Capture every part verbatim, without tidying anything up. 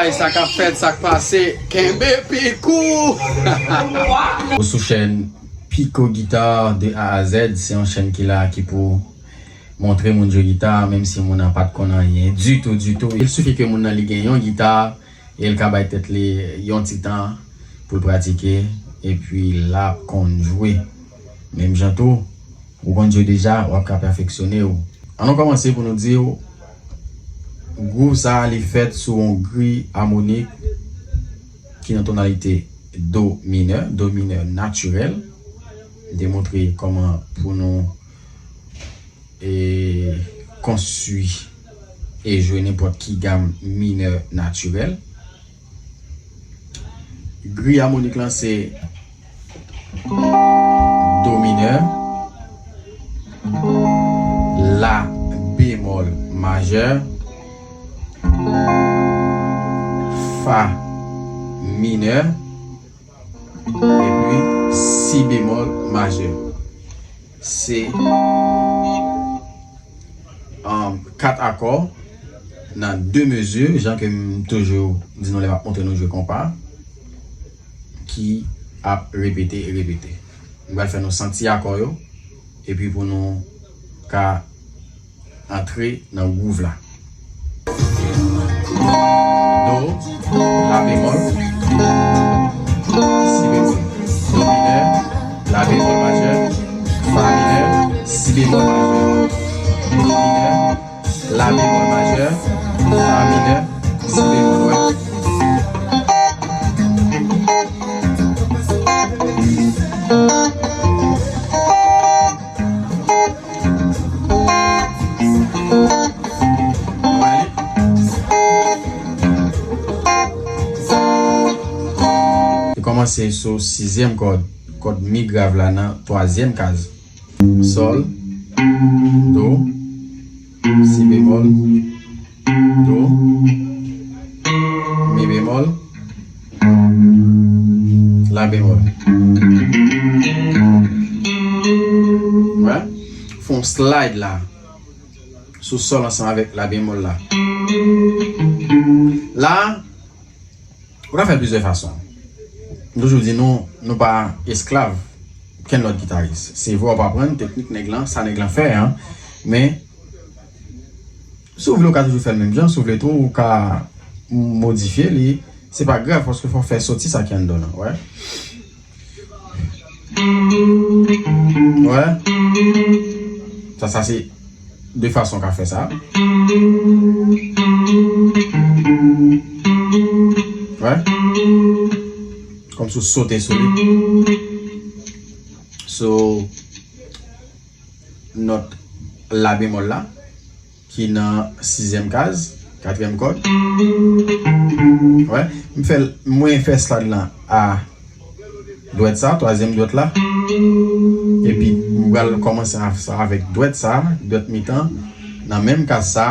Sa k ap fèt, sa k pase, kenbe pil kou. Ou sou chèn Pico Guitar de A à Z, se yon chèn ki la ki pou montre moun jwe gita, menm si moun nan pa t konn anyen ditou, ditou. Il sifi ke moun nan li gen yon gita, e l ka bay tèt li yon ti tan pou l pratike, epi l ap konn jwe. Menm jan tou, ou konn jwe deja, w ap ka pèfeksyone w. Ann nou kòmanse pou nou di w, gwouv sa a li fèt sou yon gri amonik ki nan tonalite do minè, do minè natirèl. M te montre kòman pou nou e konstwi e jwe nenpòt ki gam minè natirèl. Gri amonik lan se do minè, la bemòl majè, fa minè, epi si bemòl majè. Se, um, kat akò nan de mezi, jan ke m toujou di nou lè m ap montre nou jwe konpa, ki ap repete e repete. M pral fè nou santi akò yo, epi pou nou ka antre nan gwouv la. Do, la bemòl, si bemòl, do minè, la bemòl majè, fa minè, si bemòl majè, do minè, la bemòl majè, fa minè, si bemòl, wè. Li kòmanse sou sizyèm kòd, kòd mi grav la nan twazyèm kaz. Sòl, do, si bemòl, do, mi bemòl, la bemòl. Wè? Fè yon slide la. Sou sòl ansanm avèk la bemòl la. La, ou ka fè l plizyè fason. M toujou di nou, nou pa esklav kenn lòt gitaris. Se vre w ap aprann teknik nèg lan, sa nèg lan fè an, men si w vle, w ka toujou fè l menm jan. Si w vle tou, ou ka modifye li. Se pa grav, paske fò w fè soti sa ki anndan w lan, wè. Wè. Sa, sa se de fason w ka fè sa. Wè. Kòmsi w sote sou li. Sou nòt la bemòl la, ki nan sizyèm kaz, katriyèm kòd. Wè, m fè l, mwen fè slide lan a dwèt sa, twazyèm dwèt la. Epi, m pral kòmanse a, sa avèk dwèt sa, dwèt mitan, nan menm kaz sa,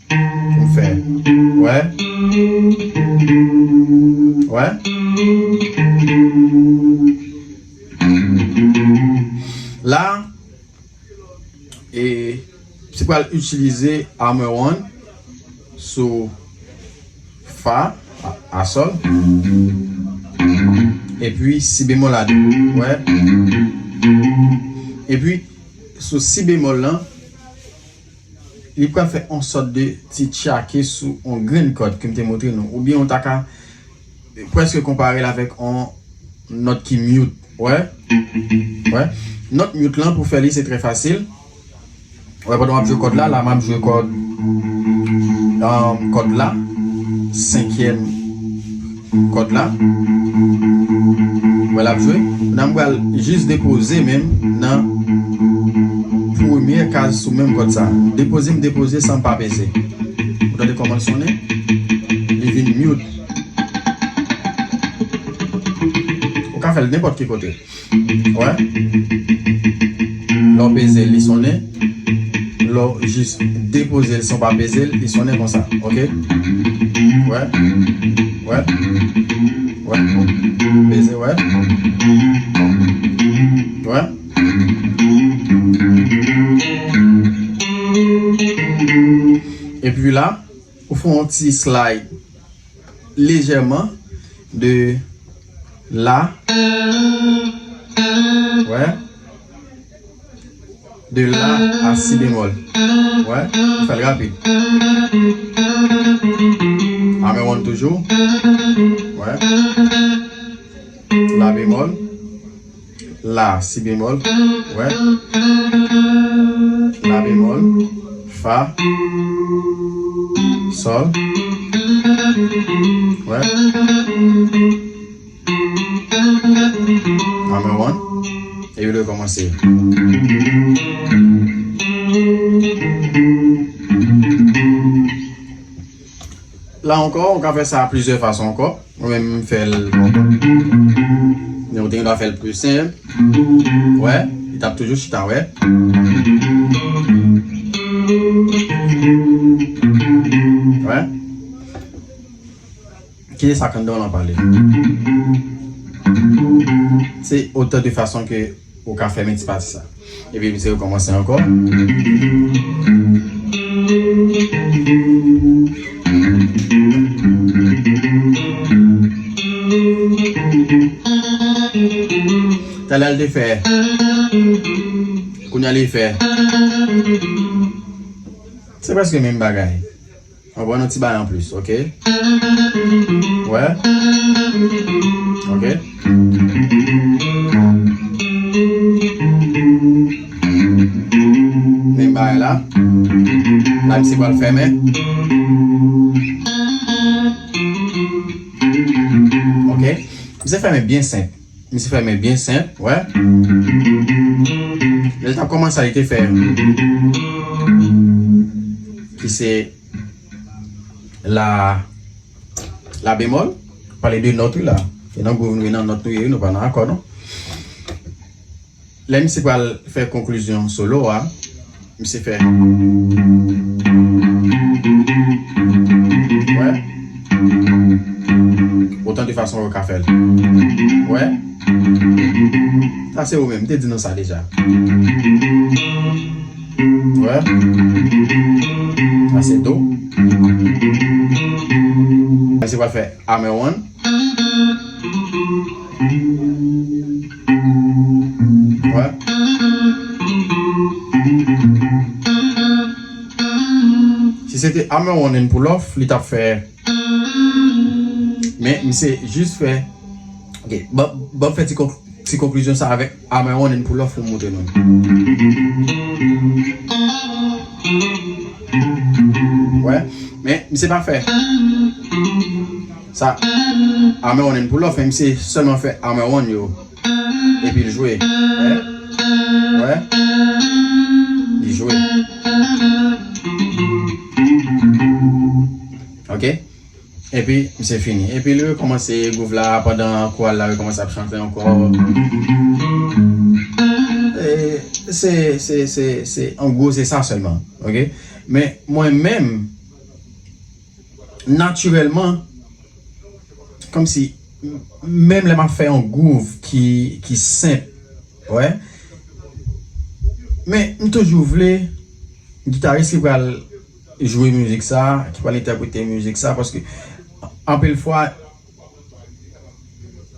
pou m fè. Wè. Wè. La, e se pral itilize hammer-on sou fa a, a sòl. Epi si bemòl la, wè. Epi sou si bemòl lan, li pral fè yon sòt de ti tchake sou yon grenn kòd ke m te montre nou. Oubyen ou ta ka prèske konpare l avèk yon nòt ki mute. Wè? Wè? Nòt mute lan, pou fè li, se trè fasil. Wè, pandan w ap jwe kòd la, la m ap jwe kòd, um, kòd la, senkyèm kòd la. Wè, l ap jwe. Nan m pral jis depoze men m nan premyè kaz sou menm kòd sa. Depoze, m depoze san m pa peze. Ou tande kòman l sonnen? Li vin mute. Ou ka fè l nenpòt ki kote. Wè. Lè w peze l, li sonnen. Lè w jis depoze l san w pa peze l, li sonnen konsa. Oke? Wè. Wè. Wè. Peze, wè. Wè. Epi la, ou fè yon ti slide lejèman de la, wè, de la a si bemòl. Wè, m fè l rapid. A mè wonn toujou. Wè. La bemòl. La, si bemòl, wè. La bemòl, fa, sòl, wè. A mè wonn. Epi nou kòmanse. La ankò, ou ka fè sa plizyè fason ankò. Mwen menm, m fè l. Men ou te gen dwa fè l pi senp. Wè, li t ap toujou chita, wè. Wè. Ki de sa k anndan w lan pale? Se otan de fason ke ou ka fèmen ti pati sa. Epi misye rekòmanse ankò. Talè l te fè. Kounye a li fè. Se prèske menm bagay. Ann pran yon ti bagay anplis, oke? Wè? Oke? Menm bagay la. La, misye pral fèmen. Oke? Misye fèmen byen senp. Misye fèmen byen senp, wè. Lè l t ap kòmanse a, li te fè. Ki se la, la bemòl. Pale de nòt, wi, la. E nan gwouv nou ye, nan nòt nou ye, wi, nou pa nan akò, non. Lè misye pral fè konklizyon solo a, misye fè. Wè. Otan de fason ou ka fè l. Wè. Sa se ou menm, m te di nou sa deja. Wè. Sa se do. Misye pral fè a mè wonn. Wè. Si se te a mè wonn and pull off, li t ap fè. Men, misye jis fè. Ok, ban, ban m fè ti, konk- ti konklizyon sa avèk a mè wonn and pull off pou m montre nou. Wè. Men, misye pa fè. Sa, a mè wonn and pull off, men misye sèlman fè a mè wonn yo. Epi l jwe. Wè? Wè? Li jwe. Ok? Epi, misye fini. Epi, li rekòmanse gwouv la pandan koral la rekòmanse ap chante ankò. E, se, se, se, se, an gwo, se sa sèlman. Ok? Men, mwen menm, natirèlman, kòmsi, menm lè m ap fè yon gwouv ki, ki senp, wè. Men, m toujou vle gitaris ki pral jwe mizik sa, ki pral entèprete mizik sa, paske anpil fwa,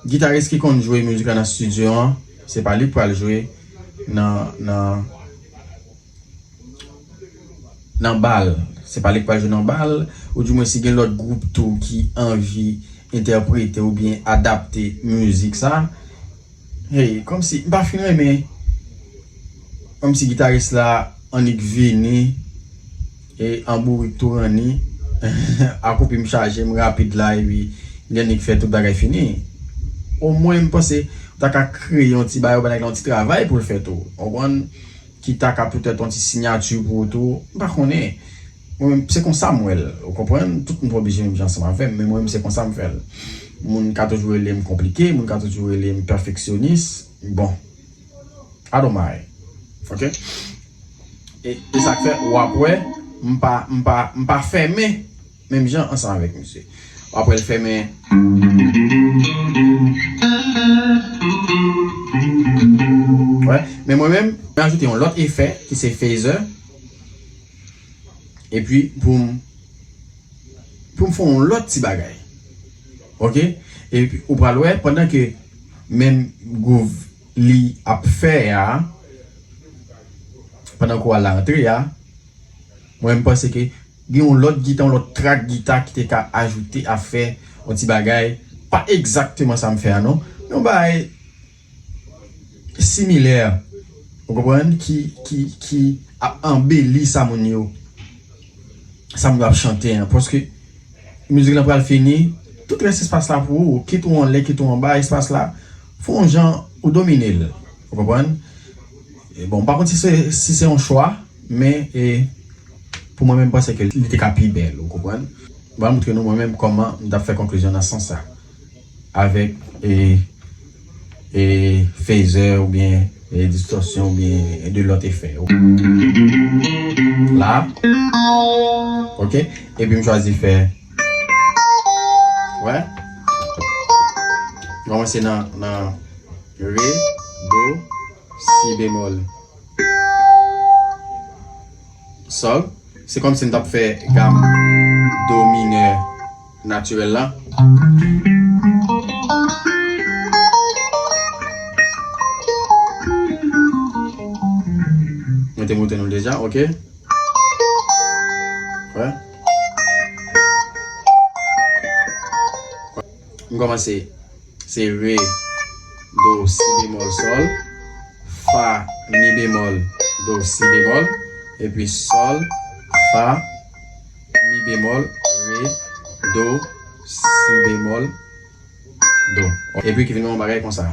gitaris ki konn jwe mizik la nan estidyo an, se pa li k pral jwe nan, nan, nan bal. Se pa li k pral jwe nan bal, oudimwen si gen lòt gwoup tou ki anvi entèprete oubyen adapte mizik sa. Hey, kòmsi m pa fin renmen, kòmsi gitaris la annik vini, e an bourik tou ranni, akoupi m chaje m rapid la, epi li annik fè tout bagay fini. Omwen, m panse, ou ta ka kreye yon ti bagay, ou ba nèg la yon ti travay pou l fè tou. Ou konprann? Ki ta ka petèt yon ti siyati pou ou tou. M pa konnen. Mwen menm, se konsa m wè l. Ou konprann? Tout moun pa oblije menm jan ansanm avè m, men mwen menm, se konsa m fè l. Moun ka toujou rele m konplike, moun ka toujou rele m pèfeksyonis. Bon. I don't mind. Ok? E, e sa k fè, w ap wè, m pa, m pa, m pa fèmen menm jan ansanm avèk misye. W ap wè l fèmen. Wè, men mwen menm, mwen ajoute yon lòt efè ki se phaser. Epi pou m, pou m fè yon lòt ti bagay. Ok? Epi ou pral wè, pandan ke menm gwouv li ap fè a, pandan koral la antre a, mwen m panse ke gen yon lòt gita, yon lòt trak gita ki te ka ajoute a fè yon ti bagay, pa egzakteman sa m fè a non, men yon bagay similè, ou konprann, ki, ki, ki ap anbeli sa moun yo, sa moun yo ap chante an. Paske mizik lan pral fini, tout rès espas la pou ou, kit ou anlè, kit ou anba, espas la, fè yon jan ou domine l, ou konprann? E bon, m pa konn si se, si se yon chwa, men e, pou mwen menm, m panse ke li te ka pi bèl, ou konprann? M pral montre nou mwen menm kòman m t ap fè konklizyon nan sans sa. Avèk e, e phaser oubyen e distòsyon oubyen de lòt efè. La. Ok. Epi m chwazi fè. Wè. M kòmanse nan, nan re, do, si bemòl, sòl. Se kòmsi m t ap fè gam do minè natirèl la. Mwen te montre nou l deja, ok. Wè. M kòmanse. Se re, do, si bemòl, sòl, fa, mi bemòl, do, si bemòl, epi sòl, fa, mi bemòl, re, do, si bemòl, do. Epi ki vin yon bagay konsa.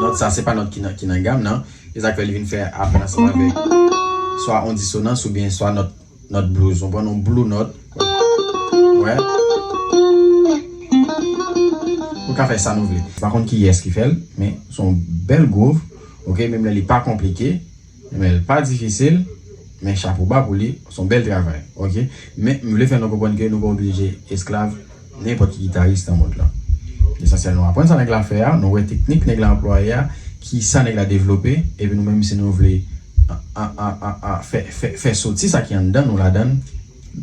Nòt sa, se pa nòt ki nan, ki nan gam nan. E sa k fè li vin fè apèl ansanm avèk swa yon disonans oubyen swa nòt nòt blues, ou pran yon blue note. Wè. Ou ka fè sa nou vle. M pa konn kiyès ki fè l, men se yon bèl gwouv. Ok, menm lè li pa konplike, men l pa difisil, men chapo ba pou li, se yon bèl travay. Ok, men m vle fè nou konprann ke nou pa oblije esklav nenpòt ki gitaris nan mond lan. Lesansyèl, nou aprann sa nèg la fè a, nou wè teknik nèg la anplwaye a, ki sa nèg la devlope, epi nou menm, si nou vle a, a, a, a, a, fè, fè, fè soti sa ki anndan nou ladan l,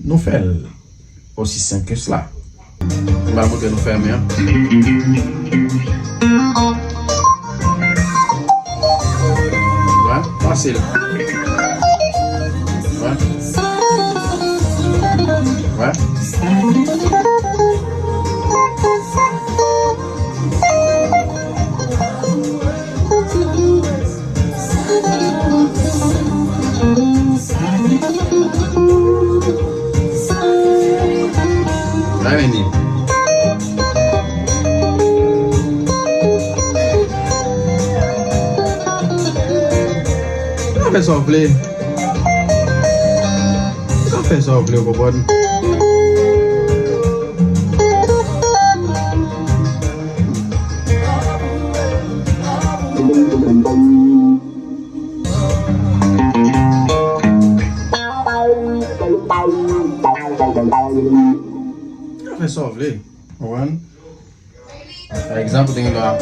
nou fè l. Osi senp ke sela. M pral montre nou fèmen an. Wè, fasil. Wè. Wè. Sa vini. Ou ka fè sa w vle. Ou ka fè sa w vle, ou konprann. Ou ka fè sa w vle, konprann? Pa egzanp, ou te gen dwa.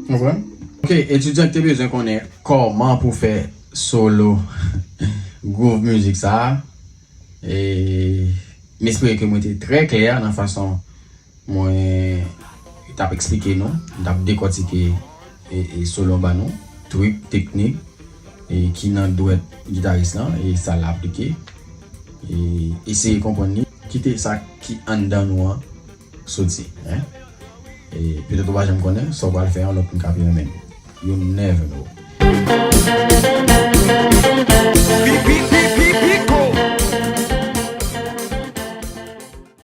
Konprann? Ok, etidyan ki te bezwen konnen kòman pou fè solo gwouv mizik sa a. E, m espere ke mwen te trè klè nan fason mwen t ap eksplike nou, m t ap dekòtike e, e solo ba nou, trik, teknik, e ki nan dwèt gitaris lan, e sa l aplike, e eseye konprann li, kite sa ki anndan nou an soti, en. E petèt ou pa janm konnen, sa w pral fè an, lòt moun ka pi renmen l. You never know.